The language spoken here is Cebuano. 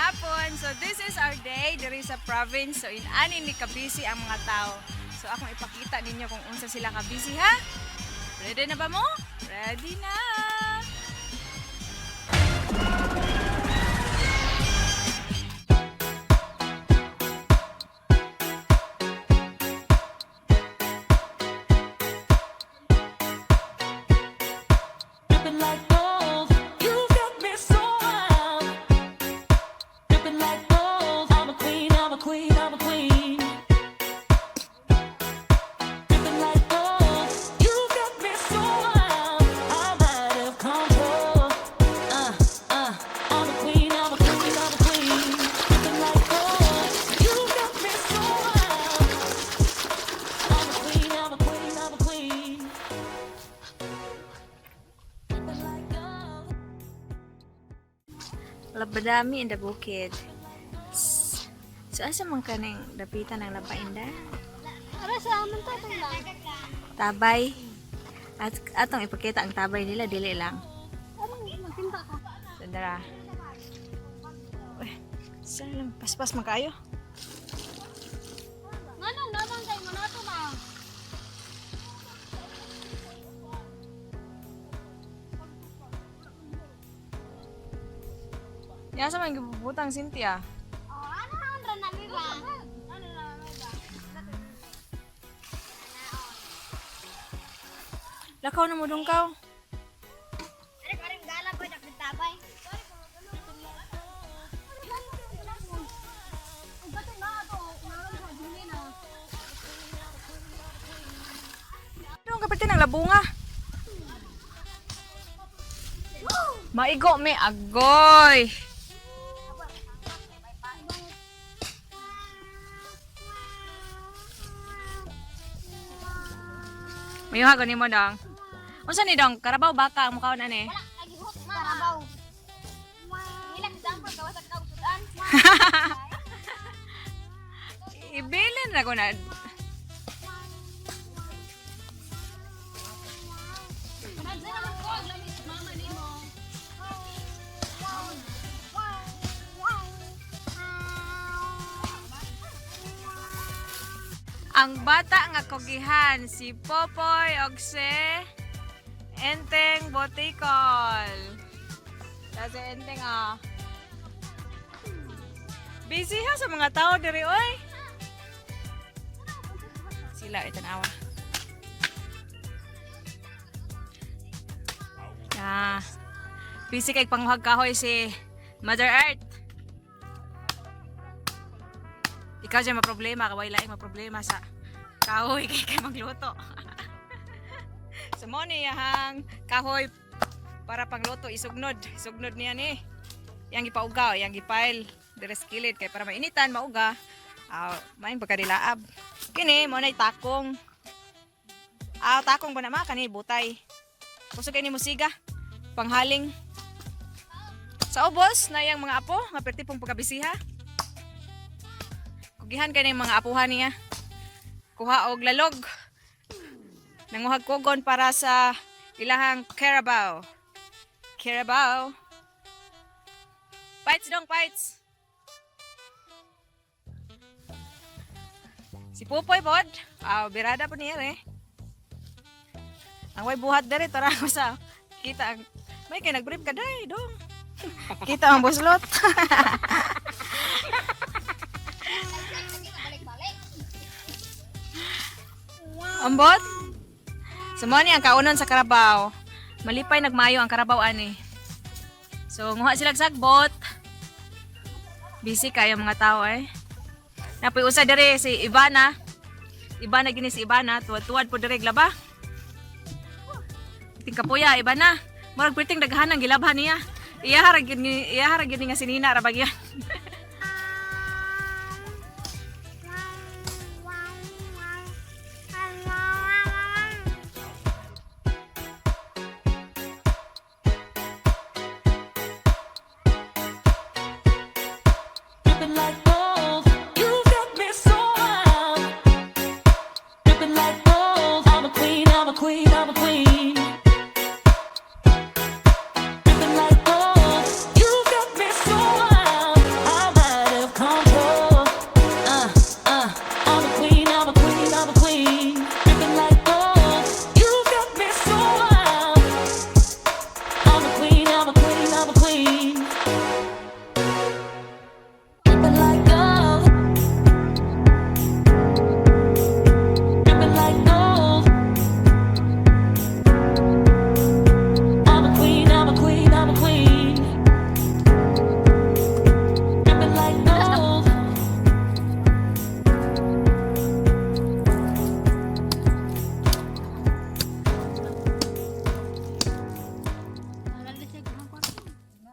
Hapon. So this is our day diri sa province. So inani ni kabisi ang mga tao. So akong ipakita ninyo kung unsa sila kabisi, ha. Ready na ba mo? Ready na. Dripping like gold, you got me so wild. Dripping like gold, I'm a queen, I'm a queen, I'm a queen. Dripping like gold, you got me so wild. I'm out of control. I'm a queen, I'm a queen, I'm a queen. Dripping like gold, you got me so wild. I'm a queen, I'm a queen, I'm a queen. Dripping like gold. Labadami in the bukid. So asa man kaning dapitan ng labainda? Ara sa amin to lang. Tabay. At atong ipakita ang tabay nila, dili lang. Magtinta ka. Sandara. Uy, saan lang paspas man kaayo? Nganong naman kay mo nato na. Ya sa man gibutang Cynthia. Oh, ano naman ra na mi ba? Ano na mi ba? Lakaw na mo dong kaw. Are parang gala ko dak tabay. Dong kapatid ng labunga. Maigo me agoy. Mayuha gani mo dong. Unsa ni dong? Karabaw baka ang mukhaon ani. Nagihot karabaw. Ilang example gawas sa kag sudan. Ibilin ra ko na. Ang bata nga kugihan si Popoy og si Enteng Botikol. Ta si Enteng ah. Busy ha sa mga tao diri oy. Sila itanawa. Ah. Busy kay panguhag kahoy si Mother Earth. Ikaw dyan maproblema, kaway laing maproblema sa kahoy kay kay magluto. So mo ni hang kahoy para pangluto isugnod, isugnod niya ni. Yang gipauga, yang gipile dire sa kilid kay para mainitan mauga. Aw, main pagkadilaab. Kini mo nay takong. Ah, takong ba na ma kani butay. Kusog kay ni musiga. Panghaling. Sa ubos na yang mga apo, nga perti pong pagkabisiha. Kugihan kay ning mga apuhan niya. Kuha og lalog. Nanguhag kugon para sa ilahang carabao. Carabao. Fights dong, fights. Si Pupoy pod. Ah, birada po niya eh. Ang way buhat dere tara ko sa kita ang may kay nagbrief ka day dong. Kita ang buslot. Ambot. So mo ni ang kaunon sa karabaw. Malipay nagmayo ang karabaw ani. So nguha sila sagbot. Busy kayo mga tao eh. Napoy usa dere si Ivana. Ivana gini si Ivana, tuwad-tuwad po dere glaba. Ting kapuya Ivana. Murag perting daghan ang gilabhan niya. Iya ra gyud iya ra gyud nga sinina ra bagyan. Dripping like